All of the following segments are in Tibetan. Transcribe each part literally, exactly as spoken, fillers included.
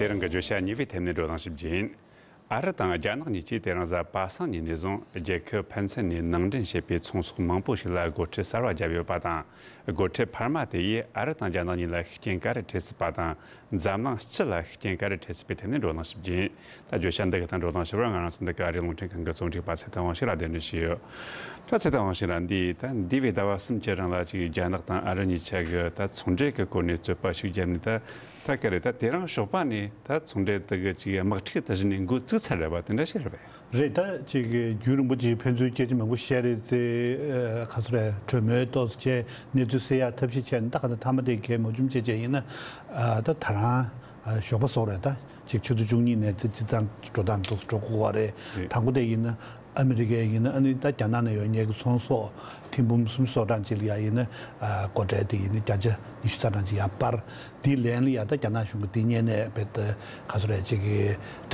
དེ་རིང་གི་བརྗོད་བྱ་གཉིས་པའི་ཐད་ནས་བགྲོ་གླེང་ཞིབ་རྒྱུ་ཡིན། ཨ་རི་དང་རྒྱ་ནག་གཉིས་ཀྱིས་དེ་རིང་གཟའ་པ་སངས་ཉིན་ནས་བཟུང་རྒྱལ་ཁབ་ཕན་ཚུན་ནས་ནང་འདྲེན་བྱེད་པའི་ཚོང་ཟོག་མང་པོ་ཞིག་ལ་སྒོ་ཁྲལ་གསར་པ་བརྒྱབ་ཡོད་པ་དང་། སྒོ་ཁྲལ་འཕར་མ་དེ་ཡིས་ཨ་རི་དང་རྒྱ་ནག་གཉིས་ལ་ཤུགས་རྐྱེན་ག་རེ་འཕྲད་སྲིད་པ་དང་། འཛམ་གླིང་སྤྱི་ལ་ཤུགས་རྐྱེན་ག་རེ་འཕྲད་སྲིད་པའི་ཐད་ནས་བགྲོ་གླེང་ཞིབ་རྒྱུ་ཡིན། ད་བརྗོད་བྱ་འདི་གི་སྟེང་བགྲོ་གླེང་ཞུ་བར་ང་རང་ཚོ་འདི་ག་ཨ་རིའི་རླུང་འཕྲིན་ཁང་གི་རྩོམ་སྒྲིག་པ་ཚེ་བརྟན་དབང་ཕྱུག་ལགས་གདན་འདྲེན་ཞུས་ཡོད། ད་ཚེ་བརྟན་དབང་ཕྱུག་ལགས། འདི་ད་འདས་པའི་ཟླ་བ་གསུམ་གྱི་རིང་ལ་ཅིག་རྒྱ་ནག་དང་ཨ་རི་གཉིས་ཆ་གི་ད་ཚོང་འབྲེལ་གྱི་སྐོར་ནས་རྩོད་པ་ཞིག་བརྒྱབ་ནས། ད་ད་ག་རེ་ད་དེ་རིང་ཞོགས་པ་ནས་ད་ཚོང་འབྲེལ་དེ་གི་ཅིག་དམག་འཁྲུག་དེ་གཞི་ནས་འགོ་བཙུགས་ཚར་རེད་པ། དེ་འདྲ་ཞིག་རེད་པས། རེད། ད་ཅིག་རྒྱུན་རིང་པོ་ཅིག་ཕན་ཚུན་སྐད་ཆ་མང་པོ་བཤད་རེས་ཚེ། ཨ། ག་ཚོད་རེད། གྲོས་མོལ་ཏོག་ཙམ་བྱས། གནས་ཚུལ་སེལ་ཡག་ཐབས་ཤེས་བྱས་ནས། ད་ག་ད་མཐའ་མ་དེ་གས་མ་བྱུང་བྱས་བྱས་ཡིན་ན། ཨ། ད་ད་རང་ཨ་ཞོགས་པ་སོགས་རེད། ད་ཅིག་ཆུ་ཚོད་བཅུ་གཉིས་ནས་ཙི་ཙི་ཙང་འགྲོ་སྟངས་ཏོག་ཙམ་འགྲོ་དགོས་པ་རེད། རེད། དང་པོ་དེ་ཡིན་ན་ཨ་མི་རི་ཀའི་ཡིན་ན། ཨ་ནི་ད་རྒྱ་ནག་ནས་ཡོང་མཁན་གྱི་ཚོང་ཟོག་ཐེར་འབུམ་སུམ་ཅུ་སོ་གྲངས་ཅིག་ལ་ཡ་ཡིན་ན། ཨ། སྒོ་ཁྲལ་དེ་ཡིན་ན་བརྒྱ་ཆ་ཉི་ཤུ་རྩ་གྲངས་ཅིག་ཡར་སྤར། དེའི་ལན་ལ་ཡ་ད་རྒྱ་ནག་གཞུང་གིས་དེ་སྔོན་ནས་རྦད་དེ་ག་ཚོད་རེད། ཅིག་གི་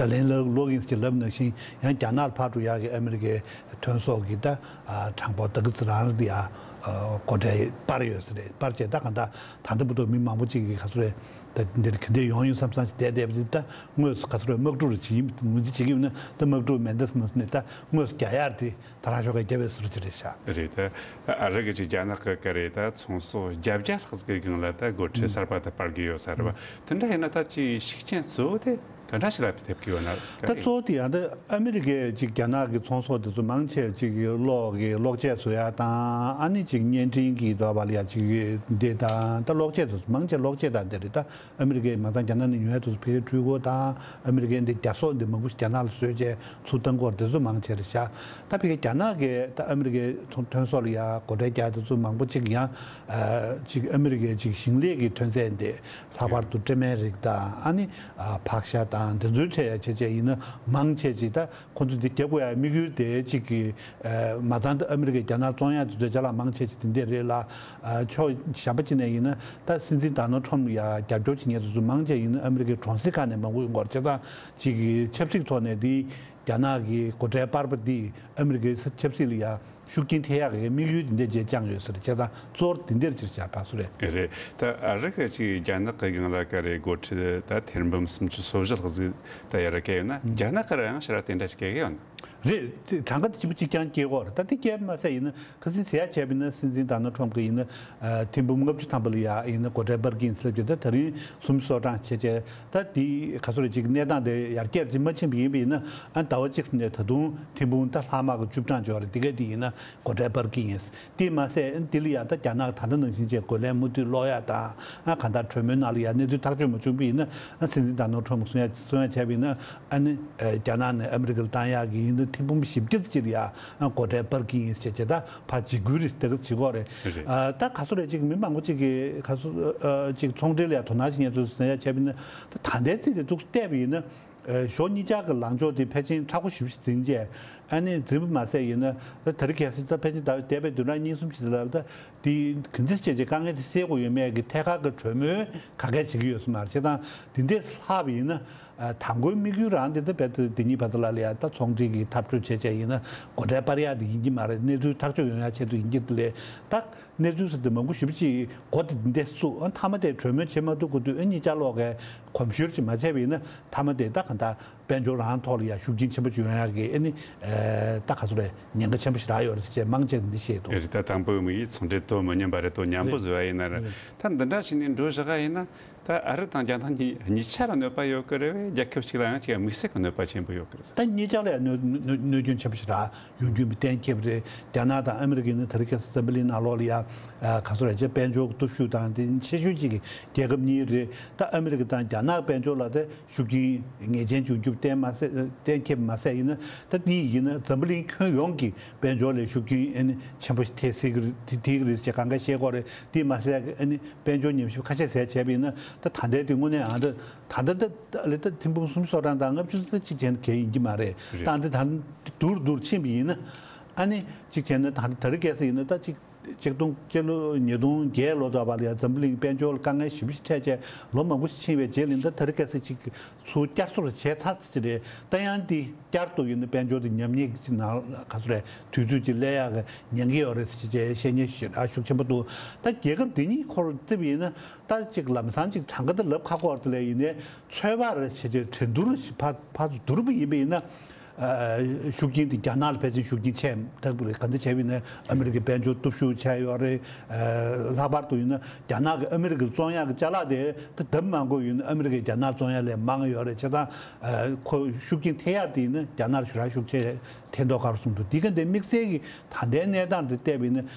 དགྲ་ལན་ལ་སློག་གིན་ཟེར་ལབ་ནང་བཞིན། ཡང་རྒྱ་ནག་ལ་ཕར་འགྲོ་ཡག་གི་ཨ་མི་རི་ཀའི་ཐོན་ཟོག་གི་ད་ཨ་གྲངས་འབོར་ད་ག་ཚོད་རང་རེད། ཡ། ཨ། སྒོ་ཁྲལ་སྤར་ཡོད་ས་རེད། སྤར་བྱས་ད་གང་ལྟར་ད་ལྟ་བར་དུ་མི་མང་པོ་ཅིག་གིས་ག་ཚོད་རེད། ད་འདིར་ག་འདྲ་ཡོང་ཡོང་བསམ་བསམ་ཞིག་བསྡད་བསྡད་པ་དེ། ད་དངོས་སུ་ག་ཚོད་རེད། དམག་འཁྲུག་རེ་བྱེད་ཡིན་ངོས་འཛིན་བྱེད་ཀྱི་ཡོད་ན། ད་དམག་འཁྲུག་མེད་འདི་སྨོས་ནས་ད་དངོས་སུ་རྒྱག་ཡག་དེ་ད་རང་ཤོག་ཁ་རྒྱབ་པའི་ཟུར་ཅིག་རེད་ཤག་རེད། ད་ཨ་རི་གི་ཅིག་རྒྱ་ནག་གི་ག་རེ་ད་ཚོང་ཟོག་བརྒྱད་བརྒྱ་ལྷག་ཙམ་གྱི་སྒང་ལ་ད་སྒོ་ཁྲལ་གསར་པ་ད་སྤར་གི་ཡོད་ས་རེད་པ། དེ་འདྲ་ཡིན་ན་ད་ཅིག་ཤུགས་རྐྱེན་གཙོ་བོ་དེ་ག་འདྲ་ཞིག་ལ་ཐེབས་ཀྱི་ཡོད་ན། ད་ག་རེ། གཙོ་བོ་དེ་ཡང་ད་ཨ་མི་རི་ཀས་ཅིག་རྒྱ་ནག་གི་ཚོང་ཟོག་དེ་ཚོ་མང་ཆེ་ཅིག་གི་གློག་གི་གློག་ཆས་བཟོ་ཡག་དང་། ཨ་ནི་ཅིག་བརྙན་འཕྲིན་གྱི་དོ་བ་ལ་ཡ་ཅིག་འདི་དང་། ད་གློག་ཆས་དེ་ཚོ་མང་ཆེ་གློག་ཆས་དང་དེ་རེད། ད་ཨ་མི་རི་ཀས་མ་ཚང་རྒྱ་ནག་ནས་ཉོ་ཡག་དེ་ཚོ་ཕ་གིར་སྤྲོད་སྐོར་དང་། ཨ་མི་རི་ཀས་འདི་རྒྱ་ཟོག་འདི་མང་པོ་ཞིག་རྒྱ་ནག་ལ་བཟོས་བྱས་ཚུར་བཏང་སྐོར་དེ་ཚོ་མང་ཆེ་རེད་ཤག་ད་ཕ་གིར་རྒྱ་ནག་གིས་ད་ཨ་མི་རི་ཀའི་ཐོན་ཐོན་ཟོག་ལ་ཡ་སྒོ་ཁྲལ་རྒྱག་དེ་ཚོ་མང་པོ་ཅིག་ཡང་། ཨ། ཅིག་ཨ་མི་རི་ཀའི་ཅིག་ཞིང་ལས་ཀྱི་ཐོན་རྫས་འདི། ལྷག་པར་དུ་སྤྲེལ་སྨན་རིགས་དང་། ཨ་ནི་ཨ་ཕག་ཤ་དང་དེ་ཚོའི་ཁྲལ་ཡ་བྱས་བྱས་ཡིན་ན་མང་ཆེ་ཅིག་ད་ཁོ་ཚོ་འདི་རྒྱབ་དགོས་ཡ་དམིགས་ཡུལ་དེ་ཅིག་གི། ཨ། མ་ཚང་ད་ཨ་མི་རི་ཀས་རྒྱ་ནག་བཙོང་ཡ་དེ་ཚོའི་ཅ་ལག་མང་ཆེ་ཅིག་དེ་འདྲས་རེད་ལ། ཨ། ཕྱོགས་གཞན་པ་ཅིག་ནས་ཡིན་ན་ད་སྲིད་འཛིན་ཌོ་ནལ་ཊམ་ལ་ཡ་རྒྱབ་སྐྱོར་བྱེད་མཁན་དེ་ཚོ་མང་ཆེ་ཡིན་ན་ཨ་མི་རི་ཀའི་གྲོང་གསེབ་ཁག་ནས་མང་པོ་ཡོང་གི་ཡོད་རེད། བྱས་ཙང་ཅིག་གི་ཆབ་སྲིད་ཐོག་ནས་འདི་རྒྱ་ནག་གི་སྒོ་ཁྲལ་སྤར་པ་འདིས་ཨ་མི་རི་ཀའི་ཆབ་སྲིད་ལ་ཡ་ཤུགས་རྐྱེན་ཐེབས་ཡག་གི་དམིགས་ཡུལ་འདི་འདྲ་བྱས་བཅངས་ཡོད་ཟེར། བྱས་ཙང་གཙོ་བོ་འདི་འདིར་ཅིག་བྱས་པ་སུ་རེད། རེད། ད་ཨ་རི་ག་ཅིག་རྒྱ་ནག་གི་སྒང་ལ་ག་རེ་སྒོ་ཁྲལ་ད་ཐེར་འབུམ་སུམ་ཅུ་སོ་བཞི་ལྷག་ཙམ་ད་ཡར་བཀལ་ཡོད་ན། ཨང་། རྒྱ་ནག་གིས་ཡང་ཕྱིར་ར་དེ་འདྲ་ཞིག་བཀལ་གི་ཡོད་ན། རེད། དེ་གྲངས་ཀ་དེ་གཅིག་པ་གཅིག་རྐྱང་སྐྱེལ་གོ་རེད། ད་དེ་སྐྱེལ་མ་ཟད་ཡིན་ན་ཁ་སང་ཟེར་ཡ་བྱས་པ་ཡིན་ན། སྲིད་འཛིན་ཌོ་ནལ་ཊམ་གིས་ཡིན་ན། ཨ། ཐེར་འབུམ་ལྔ་བཅུ་ཐམ་པ་ལ་ཡ་ཡིན་ན་སྒོ་ཁྲལ་སྤར་གྱི་ཡིན་ཟེར་ལབ་ཀྱི། ད་ད་རིང་སུམ་ཅུ་སོ་གྲངས་བྱས་བྱས། ད་དེ་ག་ཚོད་རེད། ཅིག་གནས་སྟངས་དེ་ཡར་རྒྱས་ཅིག་མ་ཕྱིན་པ་ཡིན་པ་ཡིན་ན། ཨ། ཟླ་བ་གཅིག་ནས་ད་དུང་ཐེར་འབུམ་ད་ལྷག་མ་གི་བཅུ་གྲངས་ཅིག་ཡོད་རེད། དེ་ག་དེ་ཡིན་ན་སྒོ་ཁྲལ་སྤར་གྱི་ཡིན། དེ་མ་ཟད་འདི་ལ་ཡ་ད་རྒྱ་ནག་ད་ལྟ་ནང་བཞིན་བྱས་རྒོལ་ལན་མུ་མཐུད་སློག་ཡ་དང་། ཨ། གང་ལྟར་གྲོས་མོལ་ནང་ལ་ཡ་གནས་ཚུལ་ཐག་གཅོད་མ་བྱུང་བ་ཡིན་ན། ཨ། སྲིད་འཛིན་ཌོ་ནལ་ཊམ་གིས་གསུང་ཡ་གསུང་ཡ་བྱས་པ་ཡིན་ན། ཨ་ནི། ཨ། རྒྱ་ནག་ནས་ཨ་མི་རི་ཀ་ལ་བཏང་ཡག་གི་ཡིན་ན་ཐེར་འབུམ་བཞི་བརྒྱ་ཙམ་ཅིག་ལ་ཡ། ཨ། སྒོ་ཁྲལ་སྤར་གྱི་ཡིན་ཟེར་བྱས་བྱས། ད་ཕར་འཇིགས་སྐུལ་རེ་དེ་ག་བྱེད་ཀྱི་ཡོད་རེད། རེད། ཨ། ད་ག་ཚོད་རེད། ཅིག་མི་མང་པོ་ཅིག་གིས་ག་ཚོད། ཨ། ཅིག་ཚོང་འབྲེལ་ལ་ཡ་དོ་སྣང་བྱེད་མཁན་ཚོས་ཟེར་ཡ་བྱས་པ་ཡིན་ན། ད་ད་ལྟའི་ཚིག་དེ་ཚུར་བལྟས་པ་ཡིན་ན། ཨ། གཞོགས་གཉིས་ཆར་གྱི་ལངས་ཕྱོགས་དེ་ཕལ་ཆེར་མཁྲེགས་པོ་ཞེ་པོ་ཞིག་འཛིན་བྱས། ཨ་ནི་འཛིན་པ་མ་ཟད་ཡིན་ན། ད་ད་རེས་གལ་སྲིད་ད་ཕལ་ཆེར་ད་འདས་པའི་བདུན་ཕྲག་གཉིས་གསུམ་ཞིག་ལ་ད་དེ་ག་འདྲ་བྱས་བྱས་དཀའ་ངལ་དེ་སེལ་དགོས་ཡོད་མེད་ཀྱི་ཐད་ཀར་གྱི་གྲོས་མོལ་ག་གས་བྱེད་ཀྱི་ཡོད་ས་མ་རེད། བྱས་ཙང་དེ་འདྲས་ལྷག་པ་ཡིན་ན། ཨ། དང་པོའི་དམིགས་ཡུལ་རང་དེ་ད་རྦད་དེ་འདི་གཉིས་བར་དུ་ལ་ལ་ཡ་ད་ཚོང་འབྲེལ་གྱི་འཐབ་རྩོད་བྱས་བྱས་ཡིན་ན་སྒོ་ཁྲལ་སྤར་ཡག་དེ་ཡིན་གྱི་མ་རེད། གནས་ཚུལ་ཐག་གཅོད་ཡོང་ཡག་ཆེད་དུ་ཡིན་གྱི་ལས། ད་གནས་ཚུལ་ཟེར་དུས་མང་པོ་ཞེ་པོ་ཅིག་འགོ་དེ་འདི་འདྲས་བཙུགས། ཨ། མཐའ་མ་དེ་གྲོས་མོལ་བྱེད་མ་ཐུབ་གོ་དུས། ཨ། གཉིས་ཆ་ལོག་གིས་གོམས་ཤུལ་ཅིག་མ་བྱས་པ་ཡིན་ན། མཐའ་མ་དེ་ད་གང་ལྟར་དཔལ་འབྱོར་རང་ཐོག་ལ་ཡ་ཤུགས་རྐྱེན་ཆེན་པོ་ཅིག་ཡོང་ཡག་གི། ཨ་ནི། ཨ། ད་ག་ཚོད་རེད། ཉེན་ཁ་ཆེན་པོ་ཞིག་རག་ཡོད་རེད་ཟེར་བྱས་མང་ཆེ་འདི་བཤད་འདུག་རེད། ད་དང་པོའི་དམིགས་ཡུལ་ཚོང་འབྲེལ་དོ་མི་མཉམ་པ་རེད། དོ་མཉམ་པོ། རེད། བཟོ་བ་ཡིན་ན་རེད། རེད། ད་འདི་འདྲ་བྱས་ནས་འགྲོ་བཞག་པ་ཡིན་ན། ད་ཨ་རི་དང་རྒྱ་ནག་གཉིས་གཉིས་ཆ་ལ་གནོད་པ་ཡོད་ཀྱི་རེད་པས། རྒྱལ་ཁབ་གཅིག་ལ་ཡང་གཅིག་ལ་དམིགས་བསལ་གྱི་གནོད་པ་ཆེན་པོ་ཡོད་ཀྱི་རེད་ཟེར། ད་གཉིས་ཆ་ལ་ཡང་གནོད་གནོད་གནོད་སྐྱོན་ཆེན་པོ་ཞིག་རག་ཡོང་རྒྱུ་གཏན་འཁེལ་བ་རེད། རྒྱ་ནག་དང་ཨ་མི་རི་ཀ་ཡིན་ན་ད་རེས་ཁ་སང་འཛམ་བུ་གླིང་ནང་ལོགས་ལ་ཡ། ཨ། ག་ཚོད་རེད་ཅེ། དཔལ་འབྱོར་གྱི་སྟོབས་ཤུགས་དང་དེ་ཆེ་ཤོས་གཅིག་གི་རྒྱལ་ཁབ་གཉིས་རེད། ད་ཨ་མི་རི་ཀ་དང་རྒྱ་ནག་དཔལ་འབྱོར་ལ་དེ་ཤུགས་རྐྱེན་ངེས་ཅན་འབྱུང་རྒྱུ་གཏན་མ་ཟད། གཏན་འཁེལ་མ་ཟད་ཡིན་ན། ད་འདི་ཡིན་ན་འཛམ་བུ་གླིང་ཁྱོན་ཡོངས་ཀྱི་དཔལ་འབྱོར་ལ་ཤུགས་རྐྱེན་ཨ་ནི་ཆེན་པོ་ཐེབས་སྲིད་ཀྱི་རེད། ཐེབས་ཀྱི་རེད་ཅེས་གང་ག་བཤད་ཀྱི་ཡོད་རེད། དེ་མ་ཟད་ཨ་ནི་དཔལ་འབྱོར་ཉམས་ཞིབ་ཁ་ཤས་ཟེར་བྱས་པ་ཡིན་ན། ད་ད་ལྟའི་དེ་དངོས་གནས་ཨ། ད་ད་ལྟ་ད་ལས་ད་ཐེར་འབུམ་སུམ་ཅུ་སོ་གྲངས་དང་ལྔ་བཅུ་ཙམ་གཅིག་བྱས་ན་གལ་ཡིན་གྱི་མ་རེད། རེད། ད་འདི་ད་བསྡུར་བསྡུར་ཕྱིན་པ་ཡིན་ན། ཨ་ནི་གཅིག་བྱས་ན་ད་ད་རེས་གལ་སྲིད་ཡིན་ན་ད་གཅིག་ཆིག་སྟོང་སྤྱི་ལོ་ཉིས་སྟོང་བརྒྱད་ལོ་ཙམ་པ་ལ་ཡང་འཛམ་བུ་གླིང་དཔལ་འབྱོར་ལ་དཀའ་ངལ་ཞེ་པོ་ཞིག་འཕྲད་བྱས་ལོ་མང་པོ་ཞིག་ཕྱིན་པའི་རྗེས་ལ་ཡིན་ད་ད་རེས་ཁ་སང་ཅིག་ཚུར་བསྐྱར་གསོ་རེ་བྱས་ཚར་ཟེར་རེད། ད་ཡང་འདི་བསྐྱར་དུ་ཡིན་ན་དཔལ་འབྱོར་དེ་ཉམས་ཉེས་ཀྱི་ནང་ག་ཚོད་རེད་དུས་ཚོད་ཅིག་སླེབས་ཡག་གི་ཉེན་ཁ་ཡོད་རེད་ཟེར་བྱས་བཤད་མཁན་ཞིག་ཨ་ཤུགས་ཆེན་པོ་འདུག་ད་རྒྱལ་ཁབ་འདི་གཉིས་སྐོར་བརྩིས་པ་ཡིན་ན་ད་ཅིག་ལམ་སང་ཅིག་གྲངས་ཀ་ད་ལབ་ཁག་པོ་ཡོད་རེད་དེ་ལས་ཡིན་ནའི་ཚོད་དཔག་རེ་བྱས་བྱས་འགྲན་བསྡུར་ཞིག་ཕར་ཕར་ཚུར་བསྡུར་བ་ཡིན་པ་ཡིན་ན། ཤུགས་རྐྱེན་དེ་རྒྱ་ནག་ལ་ཕལ་ཆེར་ཤུགས་རྐྱེན་ཆེ་དྲགས་པ་རེད། ག་འདྲ་བྱས་པ་ཡིན་ན་ཨ་མི་རི་ཀའི་དཔལ་འབྱོར་སྟོབས་ཤུགས་ཆག་ཡོད་རེད། ལྷག་པར་དུ་ཡིན་ན་རྒྱ་ནག་གིས་ཨ་མི་རི་ཀར་བཙོང་ཡག་གི་ཅ་ལག་དེ་ད་ལྡབ་མང་པོ་ཡིན་ན་ཨ་མི་རི་ཀས་རྒྱ་ནག་བཙོང་ཡག་ལས་མང་ཡོད་རེད། བྱས་ཙང་ཁོ་ཤུགས་རྐྱེན་ཐེབས་ཡག་དེ་ཡིན་ན་རྒྱ་ནག་ཞེ་དྲག་ཤུགས་ཆེ་ཐེབས་མདོག་ཁ་པོ་གསུངས་འདུག་འདི་ག་འདི་དམིགས་བསལ་གྱི་ད་ལྟའི་གནས་སྟངས་དེ་བལྟས་པ་ཡིན་ན་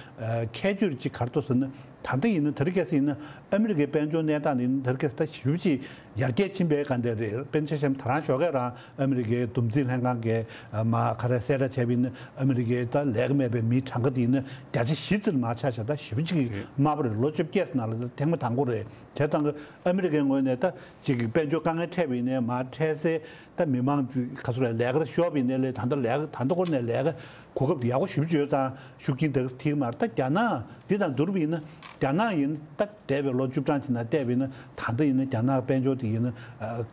ཁྱད་ཆོས་ཅིག་ག་རེ་འདུག་ཟེར་ན། ད་ལྟ་ཡིན་ན་དེ་རིང་ཁ་སང་ཡིན་ན་ཨ་མི་རི་ཀའི་དཔལ་འབྱོར་གནས་སྟངས་དེ་ཡིན་ན་དེ་རིང་ཁ་སང་ད་ཞེ་པོ་ཅིག་ཡར་རྒྱས་ཕྱིན་པའི་སྒང་དེ་རེད། དཔེར་ན་ཆ་བཞག་ན་ད་རང་ཞོགས་ཀས་རང་ཨ་མི་རི་ཀའི་བསྡོམས་རྩིས་ལྷན་ཁང་གིས་མ་ག་རེ་གསལ་བསྒྲགས་བྱས་པ་ཡིན་ན་ཨ་མི་རི་ཀའི་ད་ལས་ཀ་མེད་པའི་མིའི་གྲངས་ཀ་དེ་ཡིན་ན་བརྒྱ་ཆ་བཞི་ཙམ་མར་ཆག་བྱས་ད་ཞེ་པོ་ཅིག་དམའ་པོ་རེད། ལོ་བཅོ་བརྒྱད་ཙམ་ནང་ལ་ད་ཐེངས་མ་དང་པོ་རེད། བྱས་ཙང་ཨ་མི་རི་ཀའི་ངོས་ནས་ད་ཅིག་དཔལ་འབྱོར་དཀའ་ངལ་འཕྲད་པ་ཡིན་ནའི་མར་འཕྲལ་སེལ་ད་མི་མང་ག་ཚོད་རེད་ལས་ཀར་ཤོར་བ་ཡིན་ནའི་ལས་ད་ལྟ་ལས་ཀ་ད་ལྟ་སྐོར་ནས་ལས་ཀ་གོ་སྐབས་དེ་ཡག་པོ་ཞེ་པོ་ཅིག་ཡོད་ཙང་ཤུགས་རྐྱེན་དེ་ག་ཐེབས་མ་རེད། ད་རྒྱ་ནག་འདི་དང་བསྡུར་བ་ཡིན་ན་རྒྱ་ནག་ཡིན་ད་འདས་པའི་ལོ་བཅུ་གྲངས་ཅིག་ནང་བལྟས་པ་ཡིན་ན་ད་ལྟ་ཡིན་ན་རྒྱ་ནག་དཔལ་འབྱོར་དེ་ཡིན་ན་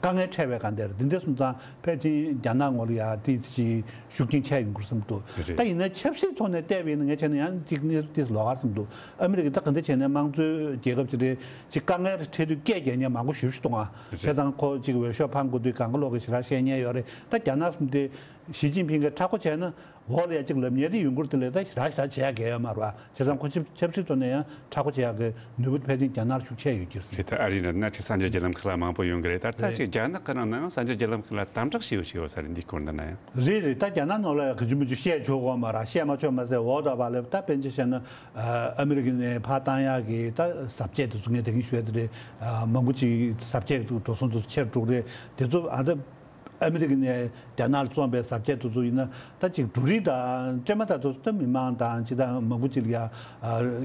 དཀའ་ངལ་འཕྲད་པའི་སྒང་དེར་འདི་འདྲ་སོང་ཙང་ཕལ་ཆེར་རྒྱ་ནག་ངོས་ལ་ཡ་དེ་ཅིག་ཤུགས་རྐྱེན་ཆགས་ཡོང་གི་རེད་བསམ་གྱི་འདུག་རེད། ད་ཡིན་ན་ཆབ་སྲིད་ཐོག་ནས་བལྟས་པ་ཡིན་ན་ངས་བྱས་ན་ཡང་ཅིག་གནས་ཚུལ་དེ་ལོགས་ཀ་རེད་བསམ་གྱི་འདུག་ཨ་མི་རི་ཀས་ད་ག་འདྲ་བྱས་ནས་དམངས་གཙོའི་རྒྱལ་ཁབ་ཅིག་རེད། ཅིག་དཀའ་ངལ་འཕྲད་དུས་སྐད་རྒྱག་མཁན་མང་པོ་ཞེ་པོ་ཅིག་འདུག་ཨ། རེད། བྱས་ཙང་ཁོ་ཅིག་འོས་ཤོག་འཕང་དགོས་དུས་གང་ག་ལོག་གི་ཞེ་དྲག་བཤད་མཁན་ཡོད་རེད། ད་རྒྱ་ནག་གསུམ་དེ་ཞི་ཅིན་ཕིང་གིས་མཁྲེགས་པོ་བྱས་ན་འོག་ལ་ཡ་ཅིག་ལབ་མཁན་དེ་ཡོང་གི་རེད། དེ་ལས་ད་ཞེ་དྲག་ཞེ་དྲག་བྱེད་ཡག་གང་ཡང་ཡོད་མ་རེད་བ། བྱས་ཙང་ཁོ་ཆབ་ཆབ་སྲིད་ཐོག་ནས་ཡང་མཁྲེགས་པོ་བྱེད་ཡག་གི་ནུས་པ་ཕལ་ཆེར་རྒྱ་ནག་ལ་ཤུགས་ཆེ་ཡོད་ཀྱི་རེད། རེད། ད་ཨ་རི་ནང་ན་ཅིག་གསར་འགྱུར་བརྒྱུད་ལམ་ཁག་ལ་མང་པོ་ཡོང་གི་རེད། ད་ལྟ་རེད། ཅིག་རྒྱ་ནག་གི་ནང་ན་ཡང་གསར་འགྱུར་བརྒྱུད་ལམ་ཁག་ལ་དམ་དྲག་ཞེ་པོ་ཞིག་ཡོད་ས་རེད། འདི་སྐོར་འདི་ན་ཡང་། རེད་རེད། ད་རྒྱ་ནག་ནང་ལ་ཡང་ག་ཅི་མི་ཅི་བཤད་ཆོག་གི་ཡོད་མ་རེད། བཤད་མ་ཆོག་མ་ཟད་འོ་ད་བ་ལས་ད་དཔེར་ན་ཆ་བཞག་ན་ཨ་མི་རི་ཀ་ནས་ཕར་བཏང་ཡག་གི་ད་ཟབ་ཆས་དེ་ཚོ་ངས་དེ་རིང་ཞུ་ཡ་དེ་རེད། མང་པོ་ཅིག་ཟབ་ཆས་དེ་འགྲོ་སོང་དེ་ཚོ་ཆེར་འགྲོ་གི་རེད། དེ་ཚོ་ཨ་ད་ཨ་མི་རི་ཀ་ནས་རྒྱ་ནག་ལ་བཙོངས་པའི་ཟབ་ཆས་དེ་ཚོ་ཡིན་ན་ད་ཅིག་འབྲུ་རིགས་དང་སྲན་མ་དང་དེ་ཚོ་ད་མི་མང་དང་ཅི་དང་མང་པོ་ཅིག་ལ་ཡ་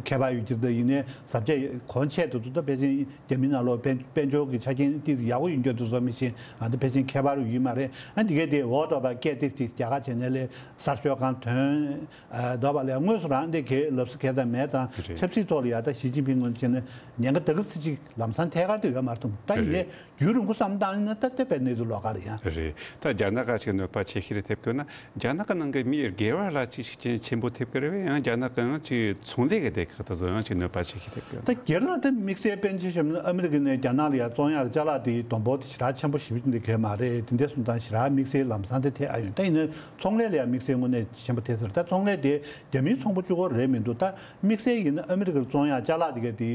ཁྱད་པར་ཡོད་ཀྱི་རེད། ད་ཡིན་ནའི་ཟབ་ཆས་གོང་ཆེ་དེ་ཚོ་ད་ཕལ་ཆེར་རྒྱ་མི་ནང་ལོགས་དཔལ་དཔལ་འབྱོར་གྱི་ཆ་རྐྱེན་ཏིག་ཡག་པོ་ཡོད་མཁན་དེ་ཚོ་མི་ཤེས། ཨ་འདི་ཕལ་ཆེར་ཁྱད་པར་ཡོད་མ་རེད། ཨ་འདི་གས་དེ་འོ་ཐོག་པ་སྐད་ཏིག་ཏིག་རྒྱ་གར་བྱས་ནས་ལས་གསར་ཤོག་ཁང་ཐོན་འདོད་པ་ལས་དངོས་སུ་རང་འདི་གས་ལབ་ས་གས་དང་མེད་ཙང་རེད། ཆབ་སྲིད་ཐོག་ལ་ཡ་ད་ཞི་ཅིན་ཕིང་ངོས་ནས་བྱས་ན་ཉེན་ཁ་ད་ག་ཚོད་ཅིག་ལམ་སང་ཐད་ཀར་དུ་ཡོད་མ་རེད་འདུག་ད་ཡིན་ནའི་རེད། རྒྱུན་རིང་པོ་བསམ་བཏང་ན་ད་ལྟ་བའི་གནས་ཚུལ་ལོགས་ཀ་རེད་ཡ། རེད། ད་རྒྱ་ནག་ཁ་ཅིག་གནོད་པ་ཆེ་ཤོས་རེ་ཐེབས་དགོས་ན་རྒྱ་ནག་གི་ནང་གི་མིའི་སྒེར་བ་ལ་ཅིག་ཤུགས་རྐྱེན་ཆེན་པོ་ཐེབས་ཀྱི་རེད་བས། ཡང་རྒྱ་ནག་གི་ཡང་ཅིག་ཚོང་ལས་ཀྱི་སྡེ་ཁག་དེ་ཚོ་ཡང་ཅིག་གནོད་པ་ཆེ་ཤོས་ཐེབས་ཀྱི་རེད། ད་སྒེར་ལ་ད་དམིགས་བསལ་དཔེར་ན་ཆ་བཞག་ན་ཨ་མི་རི་ཀ་ནས་རྒྱ་ནག་ལ་ཡ་བཙོང་ཡག་ཅ་ལག་དེ་སྡོང་པོ་དེ་ཞེ་དྲག་ཆེན་པོ་ཞེ་པོ་ཅིག་འདི་གས་མ་རེད། དེ་འདྲ་སོང་ཙང་ཞེ་དྲག་དམིགས་བསལ་ལམ་སང་དེ་ཐེབས་ཨ་ཡོད། ད་ཡིན་ན་ཚོང་ལས་ལ་ཡ་དམིགས་བསལ་དངོས་གནས་ཆེན་པོ་ཐེབས་ཟེར། ད་ཚོང་ལས་དེ་རྒྱ་མིའི་ཚོང་པ་གཅིག་པོ་རེད་མི་འདུག་ད་དམིགས་བསལ་ཡིན་ན་ཨ་མི་རི་ཀར་བཙོང་ཡག་ཅ་ལག་དེ་ག་དེ་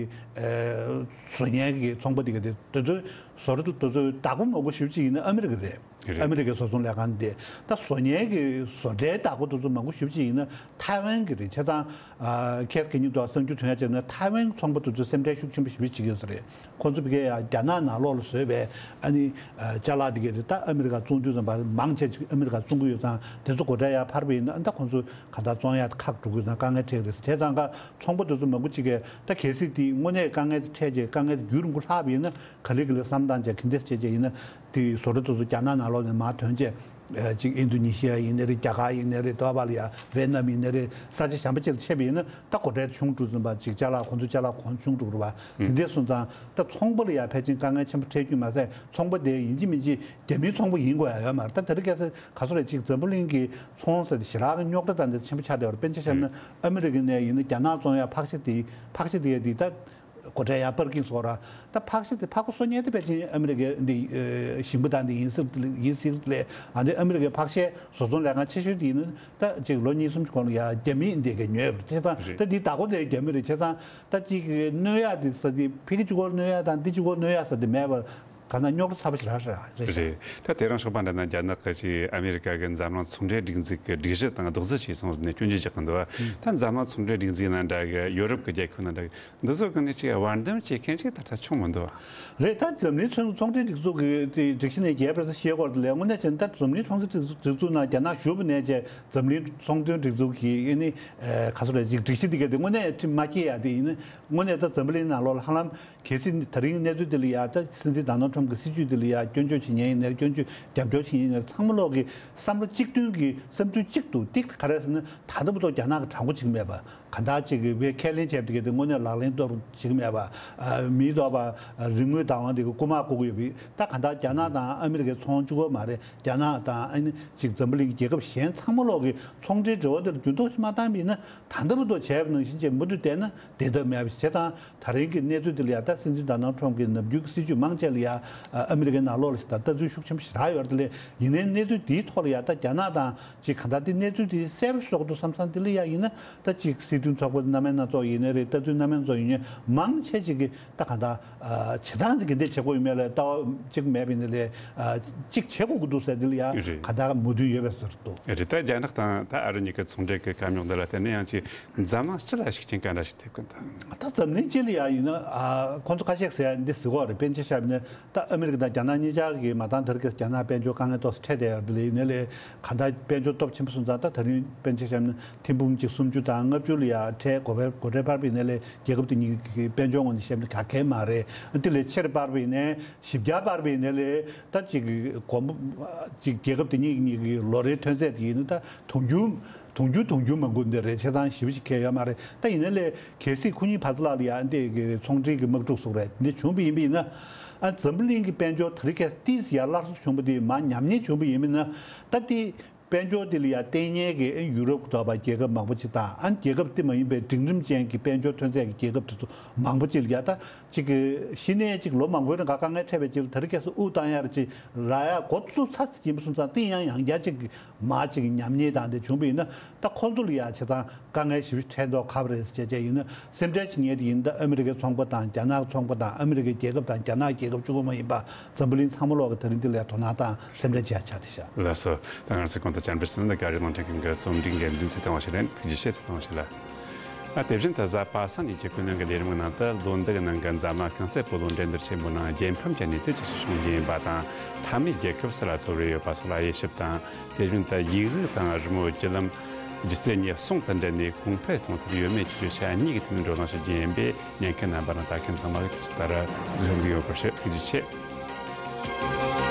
བཟོ་མཁན་གྱི་ཚོང་པ་དེ་ག་དེ་དེ་ཚོའི་བཟོ་གྲྭ་དེ་ཚོའི་བདག་པོ་མང་པོ་ཞེ་པོ་ཅིག་ཡིན་ན་ཨ་མི་རི་ཀ་རེད། རེད། ཨ་མི་རི་ཀའི་བཟོ་ཚོང་ལས་ཁང་དེ་ད་བཟོ་མཁན་གྱི་བཟོ་གྲྭའི་བདག་པོ་དེ་ཚོ་མང་པོ་ཞེ་པོ་ཅིག་ཡིན་ན་ཐའེ་ཝན་གྱི་རེད། བྱས་ཙང་ཁས་གི་ཉིན་ཐོག་གསར་འགྱུར་ཐོན་ཡག་བྱས་ན་ཐའེ་ཝན་ཚོང་པ་དེ་ཚོ་སེམས་ཁྲལ་ཤུགས་ཆེན་པོ་ཞེ་པོ་ཅིག་བྱེད་ཀྱི་ཡོད་ས་རེད། ཁོང་ཚོ་ཕ་གིའི་ཡ་རྒྱ་ནག་ནང་ལོགས་ལ་བཟོས་པའི་ཨ་ནི་ཅ་ལག་དེ་གས་རེད། ད་ཨ་མི་རི་ཀ་བཙོང་དུས་ཙམ་པ་མང་ཆེ་ཅིག་ཨ་མི་རི་ཀ་བཙོང་གི་ཡོད་ཙང་དེ་ཚོ་སྒོ་ཁྲལ་ཡར་འཕར་བ་ཡིན་ན་ད་ཁོང་ཚོ་གང་ལྟར་བཙོང་ཡག་ཁག་འགྲོ་གི་ཡོད་ཙང་དཀའ་ངལ་འཕྲད་ཀྱི་རེད། བྱས་ཙང་ཀ་ཚོང་པ་དེ་ཚོ་མང་པོ་ཅིག་གིས་ད་གལ་སྲིད་དེ་དངོས་གནས་དཀའ་ངལ་དེ་འཕྲད་རྗེས་དཀའ་ངལ་དེ་རྒྱུན་རིང་པོ་ལྷག་པ་ཡིན་ན་ག་ལེ་ག་ལེ་བསམ་བཏང་བྱས་ག་འདྲས་བྱས་བྱས་ཡིན་ན་དེ་བཟོ་གྲྭ་དེ་ཚོ་རྒྱ་ནག་ནང་ལོགས་ནས་མར་ཐོན་བྱས་ཅིག་ཨིན་རྡུ་ནི་ཤི་ཡ་ཡིན་ནའི་རེད། རྒྱ་གར་ཡིན་ནའི་རེད། འདོད་པ་ལ་ཡ་ཝེ་ནམ་ཡིན་ནའི་རེད། ས་ཆ་གཞན་པ་ཅིག་ལ་ཆས་པ་ཡིན་ན་ད་སྒོ་ཁྲལ་ཆུང་འགྲོ་ཙམ་པ་ཅིག་ཅ་ལག་ཁོང་ཚོའི་ཅ་ལག་གོང་ཆུང་འགྲོ་གི་རེད་བ། དེ་འདྲས་སོང་ཙང་ད་ཚོང་པ་ལ་ཡ་ཕལ་ཆེར་དཀའ་ངལ་ཆེན་པོ་འཕྲད་རྒྱུ་མ་ཟད་ཚོང་པ་དེ་ཡིན་གཅིག་མིན་གཅིག་རྒྱ་མིའི་ཚོང་པ་ཡིན་དགོས་ཡ་ཡོད་མ་རེད། ད་དེ་རིང་ཁ་སང་ག་ཚོད་རེད་ཅིག་འཛམ་བུ་གླིང་གི་ཚོང་ཟེར་དེ་ཞེ་དྲག་གི་རྙོག་དྲ་དང་དེ་ཆེན་པོ་ཆགས་བསྡད་ཡོད་རེད། དཔེར་ན་ཆ་བཞག་ན་ཨ་མི་རི་ཀ་ནས་ཡིན་ན་རྒྱ་ནག་བཙོང་ཡ་ཕག་ཤ་དེ་ཕག་ཤ་དེ་ཡ་དེ་ད་སྒོ་ཁྲལ་ཡར་སྤར་གིན་སོགས་ར། ད་ཕག་ཤ་དེ་ཕག་པ་གསོ་མཁན་དེ་ཕལ་ཆེར་ཨ་མི་རི་ཀའི་འདི་ཞིང་པ་དང་འདི་ཡིན་སྲིད་ཡིན་སྲིད་ལས་ཨ་འདི་ཨ་མི་རི་ཀའི་ཕག་ཤའི་བཟོ་ཚོང་ལས་ཁང་ཆེ་ཤོས་དེ་ཡིན་ན་ད་ཅིག་ལོ་གཉིས་གསུམ་གོང་ལ་ཡ་རྒྱ་མི་འདི་ག་ཉོས་པ་རེད། ད་ད་འདི་བདག་པོ་དེ་རྒྱ་མི་རེད། བྱས་ཙང་ད་ཅིག་གནོད་ཡ་དེ་ས་དེ་ཕ་གི་གཅིག་པོ་གནོད་ཡ་དང་འདི་གཅིག་པོ་གནོད་ཡ་ས་དེ་མེད་པར། གང་ལྟར་རྙོག་དྲ་ཚ་པོ་ཞིག་རག་རེད། རེད། ད་དེ་རིང་ཞོགས་པ་འདྲ་ན་རྒྱ་ནག་གི་ཅིག་ཨ་མེ་རི་ཀ་གི་འཛམ་གླིང་ཚོང་འབྲེལ་སྒྲིག་འཛུགས་ཀྱི་སྒྲིག་གཞི་དང་རྡོག་རྩ་ཆེ་སོང་ཟེར་ནས་སྐྱོན་བརྗོད་བྱེད་ཀྱི་འདུག་བ། ད་འཛམ་གླིང་ཚོང་འབྲེལ་སྒྲིག་འཛུགས་ནང་འདྲ་གི་ཡོ་རོབ་ཀྱི་རྒྱལ་ཁབ་ནང་འདྲ་གི་འདི་ཚོ་གི་ནས་ཅིག་བར་འདུམ་བྱེད་མཁན་ཅིག་ད་ལྟ་བྱུང་མི་འདུག་བ། རེད། ད་འཛམ་གླིང་ཚོང་ཚོང་འབྲེལ་སྒྲིག་འཛུགས་ཀྱི་དེ་སྒྲིག་གཞི་ནས་རྒྱས་པར་ད་བཤད་སྐོར་དེ་ལས་དངོས་གནས་བྱས་ན་ད་འཛམ་གླིང་ཚོང་འབྲེལ་སྒྲིག་འཛུགས་ནང་རྒྱ་ནག་ཞུགས་པ་ནས་བྱས་འཛམ་གླིང་ཚོང་དོན་སྒྲིག་འཛུགས་ཀྱི་ཨ་ནི་ག་ཚོད་རེད་ཅིག་སྒྲིག་གཞི་འདི་ག་དེ་དངོས་གནས་ཁྲིམས་མ་སྐྱེལ་ཡ་དེ་ཡིན་ན་དངོས་གནས་ད་འཛམ་བུ་གླིང་ནང་ལོགས་ལ་ཧ་ལམ། གལ་སྲིད་དེ་རིང་གནས་ཚུལ་དེ་ལ་ཡ་ད་སྲིད་འཛིན་ཌོ་ནལ་ ཁྲོམ་གྱི་སྲིད་ཇུས་དེ་ལ་ཡ་སྐྱོན་བརྗོད་བྱེད་མཁན་ཡིན་ནའི་རེད། སྐྱོན་བརྗོད་རྒྱབ་སྐྱོར་བྱེད་མཁན་ཡིན་ནའི་རེད། ཚང་མ་ལོག་གི་བསམ་བློ་གཅིག་མཐུན་གྱི་བསམ་ཚུལ་གཅིག་ཏུ་ཏིག་ག་རེ་ཟེར་ན། ད་ལྟ་བར་དུ་རྒྱ་ནག་གི་དྲང་པོ་བྱེད་ཀྱི་མེད་པ། གང་ལྟར་ཅིག་གི་བའི་ཁས་ལེན་བྱས་པ་དེ་ག་དེ་དངོས་གནས་ལག་ལེན་གཏོང་བྱེད་ཀྱི་མེད་པ། ཨ། མིའི་ཐོག་པ་རིག་དངོས་བདག་དབང་དེ་གི་རྐུ་མ་རྐུ་གི་ཡོད་པའི། ད་གང་ལྟར་རྒྱ་ནག་དང་ཨ་མི་རི་ཀའི་ཚོང་གཅིག་པོ་མ་རེད། རྒྱ་ནག་དང་ཨ་ནི་ཅིག་འཛམ་བུ་གླིང་གི་རྒྱལ་ཁབ་གཞན་ཚང་མ་ལོག་གི་ཚོང་འབྲེལ་འབྲེལ་བ་དེ་ལ་འགྱུར་ལྡོག་ཞིག་མ་བཏང་བ་ཡིན་ན། ད་ལྟ་བར་དུ་བྱས་པ་ནང་བཞིན་བྱས་མུ་མཐུད་བསྡད་ན་བདེ་ཐབས་མེད་པ་ཞིག་བྱས་ཙང་། ད་རིང་གི་གནས་ཚུལ་འདི་ལ་ཡ་ད་སྲིད་འཛིན་ཌོ་ནལ་ཊམ་གྱི་ནམ་རྒྱུན་གྱི་སྲིད་ཇུས་མང་ཆེ་ལ་ཡ་ཨ་མི་རི་ཀའི་ནང་ལོགས་ལ་ཞིག་ད་ལྟ་ཚུལ་ཤུགས་ཆེན་པོ་ཞིག་རག་ཡོད་རེད། དེ་ལས་ཡིན་ནའི་གནས་ཚུལ་འདིའི་ཐོག་ལ་ཡ་ད་རྒྱ་ནག་དང་ཅིག་གང་ལྟར་དེ་གནས་ཚུལ་འདི་གསལ་པོ་ཞིག་བཟོ་དགོས་འདུག་བསམ་ཙང་། དེ་ལ་ཡ་ཡིན་ན་ད་ཅིག་སྲིད་དོན་ཚོགས་པ་སྣ་མིན་སྣ་ཚོགས་ཡིན་ནའི་རེད། ལྟ་ཚུལ་སྣ་མིན་སྣ་ཚོགས་ཡིན་ནའི་མང་ཆེ་ཅིག་གིས་ད་གང་ལྟར་ཨ། བྱེད་སྟངས་འདི་ག་འདྲས་བྱེད་དགོས་ཡོད་མེད་ལ་ལྟ་བ་གཅིག་མེད་པ་ཡིན་ནའི་ལས། ཨ། གཅིག་བྱེད་དགོས་ཀྱི་འདུག་ཟེར། འདི་ལ་ཡ་རེད། གང་ལྟར་མོས་མཐུན་ཡོད་པའི་ཟུར་དུ། རེད། ད་རྒྱ་ནག་དང་ད་ཨ་རི་གཉིས་ཀྱི་ཚོང་འབྲེལ་གྱི་དཀའ་རྙོག་འདི་ལ་བརྟེན་ནས་ཡང་ཅིག་འཛམ་གླིང་སྤྱི་ལ་ཤུགས་རྐྱེན་ག་འདྲ་ཞིག་ཐེབས་ཀྱི་འདུག་ད་འཛམ་གླིང་སྤྱི་ལ་ཡ་ཡིན་ན། ཨ། ཁོང་ཚོ་ཁ་ཤས་ཟེར་ཡ་འདི་ཟེར་གྱི་ཡོད་རེད། དཔེར་ན་ཆ་བཞག་ན་ད་ཨ་མི་རི་ཀ་དང་རྒྱ་ནག་གཉིས་ཆར་གྱི་མ་བཏང་དེ་རིང་ཁ་སང་རྒྱ་ནག་དཔལ་འབྱོར་དཀའ་ངལ་ཏོག་ཙམ་འཕྲད་བསྡད་ཡོད་རེད། དེ་ལ་ཡིན་ནའི་ལས་གང་ལྟར་དཔལ་འབྱོར་སྟོབས་ཆེན་པོ་སོང་ཙང་། ད་ད་རིང་དཔེར་ན་ཆ་བཞག་ན་ཐེར་འབུམ་གཅིག་སུམ་ཅུ་དང་ལྔ་བཅུ་ལ་ཡ་འཕྲད། སྒོ་ཕར་སྒོ་ཕྱིར་སྤར་བ་ཡིན་ནའི་ལས་རྒྱལ་ཁབ་དེ་གཉིས་ཀྱི་དཔལ་འབྱོར་ངོས་ནས་བཤད་ན་ག་གེ་མ་རེད། དེ་ལས་ཕྱིར་སྤར་བ་ཡིན་ནའི། བཞི་བརྒྱ་སྤར་བ་ཡིན་ནའི་ལས། ད་ཅིག་གོང་ཅིག་རྒྱལ་ཁབ་དེ་གཉིས་གཉིས་ཀྱི་ལོ་རེའི་ཐོན་ཚད་དེ་ཡིན་ན་ད་དུང་རྒྱུན་དུང་རྒྱུན་དུང་རྒྱུན་མང་པོ་འདི་རེད། ཆ་ཚང་ཞེ་པོ་ཅིག་ཁེལ་ཡོད་མ་རེད། ད་ཡིན་ནའི་ལས་གལ་སྲིད་ཁོ་གཉིས་བར་དུ་ལ་ལ་ཡ་འདི་གི་ཚོང་འབྲེལ་གྱི་དམག་འཁྲུག་སོགས་རེད་འདི་བྱུང་བ་ཡིན་པ་ཡིན་ན། ཨ། འཛམ་བུ་གླིང་གི་དཔལ་འབྱོར་དེ་རིང་ཁ་སང་ཏོག་ཙམ་ཡར་སླར་གསོ་བྱུང་བ་དེ་མར་ཉམས་ཉེས་བྱུང་བ་ཡིན་པ་ཡིན་ན། ད་དེ། དཔལ་འབྱོར་དེ་ལ་ཡ་བརྟེན་མཁན་གྱི་ཡུ་རོབ་ཀྱི་ཐོག་པ་རྒྱལ་ཁབ་མང་པོ་ཅིག་དང་། ཨ། རྒྱལ་ཁབ་དེ་མ་ཡིན་པའི་འབྲིང་རིམ་ཅན་གྱི་དཔལ་འབྱོར་ཐོན་ཚད་ཀྱི་རྒྱལ་ཁབ་དེ་ཚོ་མང་པོ་ཅིག་ལ་ཡ་ད་ཅིག་གི་གཞི་ནས་ཅིག་ལོ་མང་པོའི་རིང་ག་དཀའ་ངལ་འཕྲད་པའི་ཅིག་ལ་དེ་རིང་ཁ་སང་དབུགས་བཏང་ཡག་ཅིག་རག་ཡག་འགོ་བཙུགས་ཚར་ཟིན་པ་སོང་ཙང་། དེ་ཡང་ཡང་བསྐྱར་ཅིག་མར་ཅིག་ཉམས་ཉེས་དང་དེ་བྱུང་བ་ཡིན་ན། ད་ཁོང་ཚོ་ལ་ཡ་ཆ་ཚང་དཀའ་ངལ་ཞེ་པོ་འཕྲད་མདོག་ཁ་པོ་རེད་ཟེར་བྱས་བྱས་ཡིན་ན། སེམས་ཁྲལ་བྱེད་མཁན་དེ་ཡིན་ད་ཨ་མི་རི་ཀའི་ཚོང་པ་དང་རྒྱ་ནག་ཚོང་པ་དང་ཨ་མི་རི་ཀའི་རྒྱལ་ཁབ་དང་རྒྱ་ནག་རྒྱལ་ཁབ་གཅིག་པོ་མ་ཡིན་པ། འཛམ་བུ་གླིང་ཚང་མ་ལོག་གི་ད་རིང་འདི་ལ་དོ་སྣང་དང་སེམས་ཁྲལ་བྱེད་ཡ་ཆགས་བསྡད་ཤག་ལགས་སོ། ད་ང་ཚོས་གོང་དུ་བཅར་འདྲི་ཞུས་ན་འགའ་རེ་རླུང་འཕྲིན་ཁང་གི་རྩོམ་སྒྲིག་འགན་འཛིན་ཚེ་བརྟན་དབང་ཕྱུག་ལགས། ཐུགས་རྗེ་ཆེ། ཚེ་བརྟན་དབང་ཕྱུག་ལགས། ཨ། དེ་བཞིན་དུ་གཟའ་པ་སངས་ཉིན་གྱི་ཀུན་གླེང་གི་ལས་རིམ་ནང་དུ་ལོ་འདི་གི་ནང་གི་འཛམ་གླིང་རྐང་རྩེད་སྤོ་ལོ་འགྲན་བསྡུར་ཆེན་མོའི་ནང་རྒྱལ་ཕམ་གྱི་གནས་ཚུལ་ཇི་ཞིག་བྱུང་རྒྱུ་ཡིན་པ་དང་། མཐའ་མའི་རྒྱལ་ཁབ་སུ་ལ་ཐོབ་རེ་ཡོད་པ་སོགས་ལ་དབྱེ་ཞིབ་དང་། དེ་བཞིན་དུ་ཡིག་གཟུགས་དང་རི་མོ་བརྒྱུད་ལམ་སྒྱུ་རྩལ་གཉིས་ཟུང་དུ་འབྲེལ་ནས་གོང་འཕེལ་གཏོང་ཐབས་ཡོད་མེད་ཀྱི་བརྗོད་བྱ་གཉིས་ཀྱི་ཐད་ནས་བགྲོ་གླེང་ཞུ་རྒྱུ་ཡིན་པས། ཉན་མཁན་རྣམ་པ་རང་ད་གིན་ཚང་མ་གི་ལྟར་གཟིགས་གཟིགས་ཡོད་པར་ཞུ། ཐུགས་རྗེ་ཆེ།